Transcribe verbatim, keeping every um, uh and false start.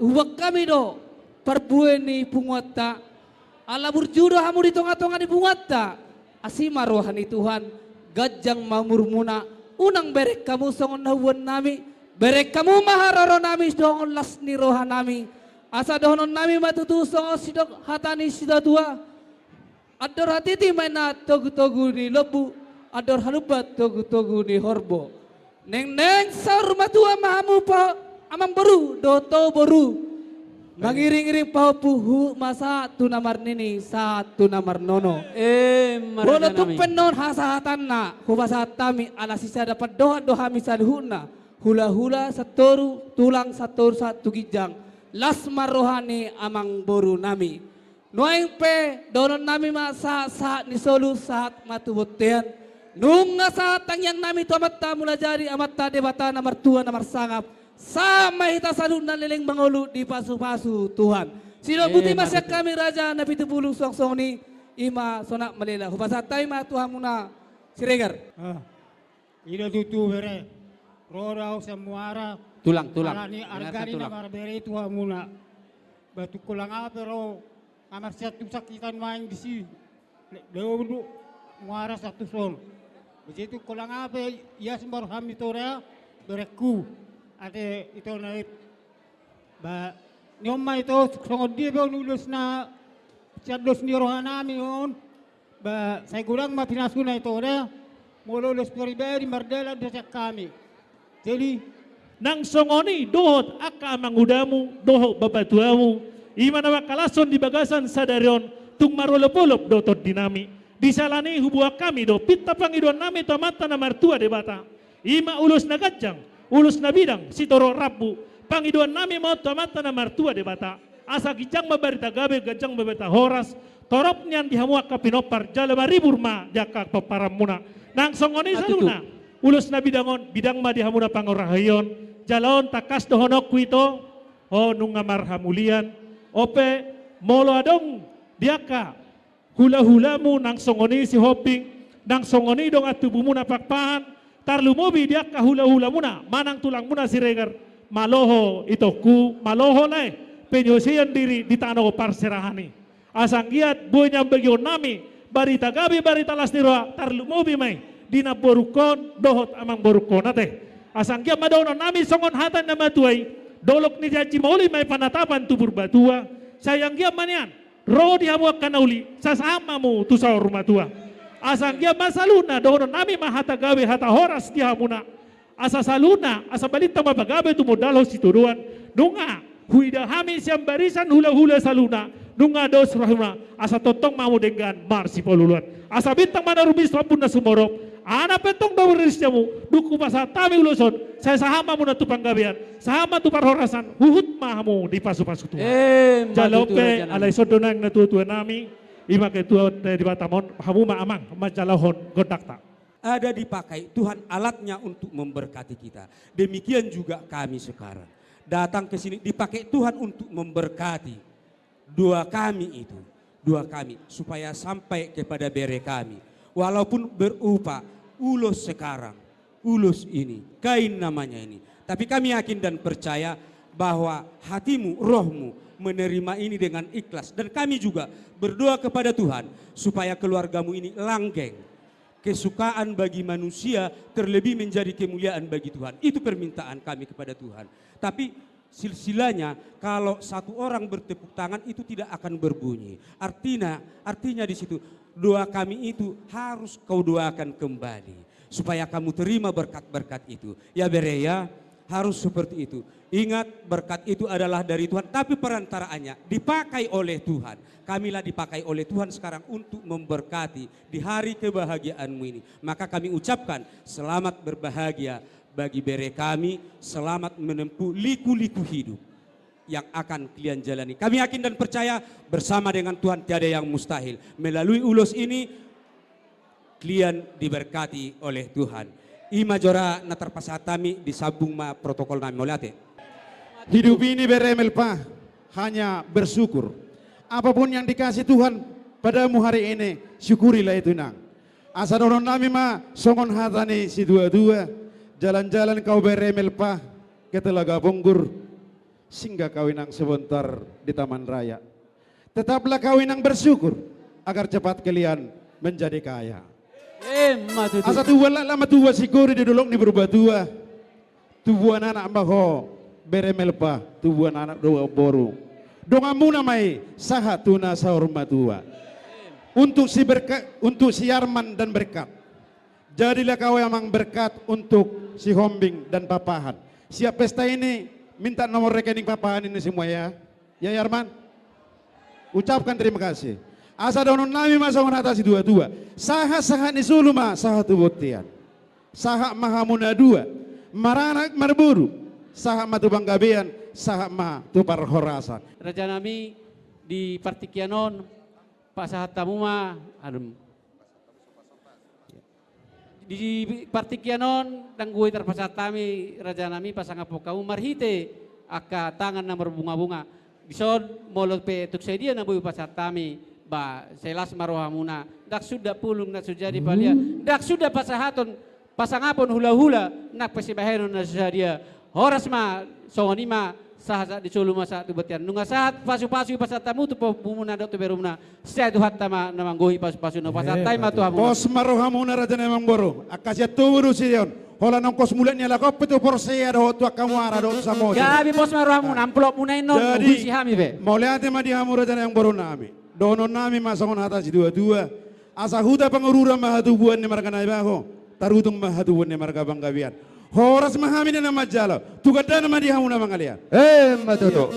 Huboan hami do parbue ni punguanta, ala burju do hamu di tonga-tonga ni punguanta. Asi ma roha ni Tuhan, ganjang ma umurmuna, unang bereng hamu songon na huboan nami, bereng hamu ma haroro nami songon las ni roha nami. Asa dohonon nami ma tutu songon sidok hata ni situa-tua. Andor hatiti ma inna togu-togu ni lombu, andor halumba togu-togu ni horbo. Nengneng saur matua ma hamu pa amangboru dohot boru. Mangiring-iring pahompu huhut ma sahat tu na marnini, sahat tu na marnono. Emma raja nami. Molo tung pe nuaeng hasahatanna, hupasahat hami ala sisada pandohan do hami saluhutna. Hula-hula santoru, tulang santoru sahat tu ginjang. Las ma roha ni amangboru nami. Nuaeng pe dohonon nami ma sahat-sahat ni solu, sahat ma tu bontean. Nunga sahat tangiang nami tu Amanta Mulajadi, Amanta Debata na martua na marsangap. Sahat ma hita saluhutna leleng mangolu dipasu-pasu Tuhan. Sidok boti ma sian hami raja na pitu pulu suang songon i, i ma Sonak Malela. Hupasahat hami ma tu hamuna Siregar. Ah. I do tutu bere, ro do ahu sian Muara. Tulang, tulang. Alani arga ni na marbere tu hamuna. Ba tung holan aha pe ro, na marsiantusan hita nuaeng disi. Lehon do Muara siantuson. Ba jadi tung holan aha pe ias ma roham ito da, berengku. Ate ito na i. Ba nion ma ito songon dia pe on ulos na sian dos ni roha nami on. Ba sai godang ma pinasuna ito da, molo ulos pribadi mardalan do sian hami. Jadi nang songon i dohot angka amangudamu dohot bapatuamu, i ma na mangkalashon di bagasan sadari on, tung marolop-olop do tondi nami. Di siala ni i huboan hami do pinta pangidoan nami tu Amanta na martua Debata. I ma ulos na ganjang, ulos na bidang, sitorop rambu, pangidoan nami ma on tu Amanta na martua Debata. Asa ginjang ma barita gabe, ganjang ma barita horas, torop nian di hamu angka pinompar, jala maribur ma di angka pomparanmuna. Nang songon i saluhutna, ulos na bidang on, bidang ma di hamuna pangurahion, jala on tangkas dohononku ito, ho nunga marhamulian, on pe molo adong di angka hula-hulamu nang songon i Sihombing, nang songon i dongan tubumuna Pakpahan, tarlumobi di angka hula-hulamuna manang tulangmuna Siregar, malo ho itongku, malo ho lae, penyucian diri di tano parserahan i. Asa anggiat boi nian bagiononnami barita gabe, barita las ni roha, tarlumobi ma i di namborungkon dohot amangborungkon ate. Asa anggiat ma dohononnami songon hata ni na matua i, dolok ni janji mauli ma i panatapan tu Purbatua. Sai anggiat ma nian ro di hamu angka na uli, sasahat ma hamu tu saur matua. Asa anggiat ma saluhutna dohononnami ma hata gabe, hata horas di hamuna. Asa saluhutna, asa balintang ma pagabe tumundalhon sitadoan. Nunga huida hami sian barisan hula-hula saluhutna, nunga dos rohamuna, asa tongtong ma hamu denggan marsipaolo-oloan. Asa bintang ma na rumiris tu ombun na sumorop, aha pe tong na marnisiamu, dung hupasahat hami ulos on, sai sahat ma hamuna tu panggabean, sahat ma tu parhorasan, huhut ma hamu dipasu-pasu Tuhan. Emma tutu raja nami. Jala on pe, alai songon na nidok ni natua-tua nami, i ma ketua Debata ma on, hamu ma amang manjalohon gondangta. Ada dipakai Tuhan alatnya untuk memberkati kita. Demikian juga kami sekarang. Datang ke sini dipakai Tuhan untuk memberkati doa kami itu, doa kami, supaya sampai kepada bere kami. Walaupun berupa ulos sekarang, ulos ini, kain namanya ini. Tapi kami yakin dan percaya bahwa hatimu, rohmu menerima ini dengan ikhlas. Dan kami juga berdoa kepada Tuhan supaya keluargamu ini langgeng. Kesukaan bagi manusia, terlebih menjadi kemuliaan bagi Tuhan. Itu permintaan kami kepada Tuhan. Tapi silsilahnya, kalau satu orang bertepuk tangan, itu tidak akan berbunyi. Artinya, artinya di situ, doa kami itu harus kau doakan kembali, supaya kamu terima berkat-berkat itu. Ya, bere, ya. Harus seperti itu. Ingat, berkat itu adalah dari Tuhan, tapi perantaraannya dipakai oleh Tuhan. Kamilah dipakai oleh Tuhan sekarang untuk memberkati di hari kebahagiaanmu ini. Maka kami ucapkan selamat berbahagia bagi bere kami, selamat menempuh liku-liku hidup yang akan kalian jalani. Kami yakin dan percaya bersama dengan Tuhan tiada yang mustahil. Melalui ulos ini, kalian diberkati oleh Tuhan. I ma jora na tarpasahat hami, disambung ma protokol nami. Mauliate. Hidup ini, bere Melpa, hanya bersyukur. Apapun yang dikasih Tuhan padamu hari ini, syukurilah itu, Nang. Asa dohonon nami ma songon hata ni situa-tua, jalan-jalan kau, bere Melpa, ke Telaga Ponggur. Singgah kau inang sebentar di Taman Raya. Tetaplah kau inang bersyukur, agar cepat kalian menjadi kaya. Emma tutu. Asa tubuan laklak ma tubuan singkoru di dolok ni Purbatua. Tubuan anak ma ho bere Melpa, tubuan anak do boru. Donganmuna ma i sahat tu na saur matua. Untuk si berkat, untuk si Arman dan berkat. Jadilah kau amang berkat untuk Sihombing dan Papahan. Siap pesta ini, minta nomor rekening Papahan ini semua ya. Ya, Yarman? Ucapkan terima kasih. Asa dohonon nami ma songon hata situa-tua. Sahat-sahat ni solu ma sahat tu bontean. Sahat ma hamu na dua. Maranak marboru. Sahat ma tu panggabean, sahat ma tu parhorasan. Raja nami, di partingkian on pasahat hamu ma, anu, di partingkian on, ndang boi tarpasahat hami, raja nami, pasangaphon hamu marhite angka tangan na marbunga-bunga. Dison molo pe tung sadia na boi pasahat hami, ba, sai las ma rohamuna, ndang suda pulung na so jadi palia, ndang suda pasahaton, pasangaphon hula-hula, nang pe sibahenon na so sadia. Horas ma, songon i ma, sahat-sahat ni solu ma sahat tu bontean. Nunga sahat pasu-pasu i pasahat hamu tu pahompu muna dohot tu beremuna. Sai Tuhanta ma na manggohi pasu-pasu na pasahat hami ma tu hamu. Pos ma rohamuna raja nami amang boru. Angka sian tubu do sidea on. Holan ongkos mulak ni halak on pe tu porsea dohot tu angka muara dohot tu samosir. Gabe pos ma rohamuna, amplopmuna i non, jadi, huisi hami pe. Mauliate ma di hamu raja nami amang boru nami. Dohonon nami ma songon hata situa-tua. Asa huta Pangururan ma hatubuan ni marga Naibaho, tarutung ma hatubuan ni marga Panggabean. Horas ma hami na manjalo, tu gandana ma di hamu na mangalean. Emma tutu.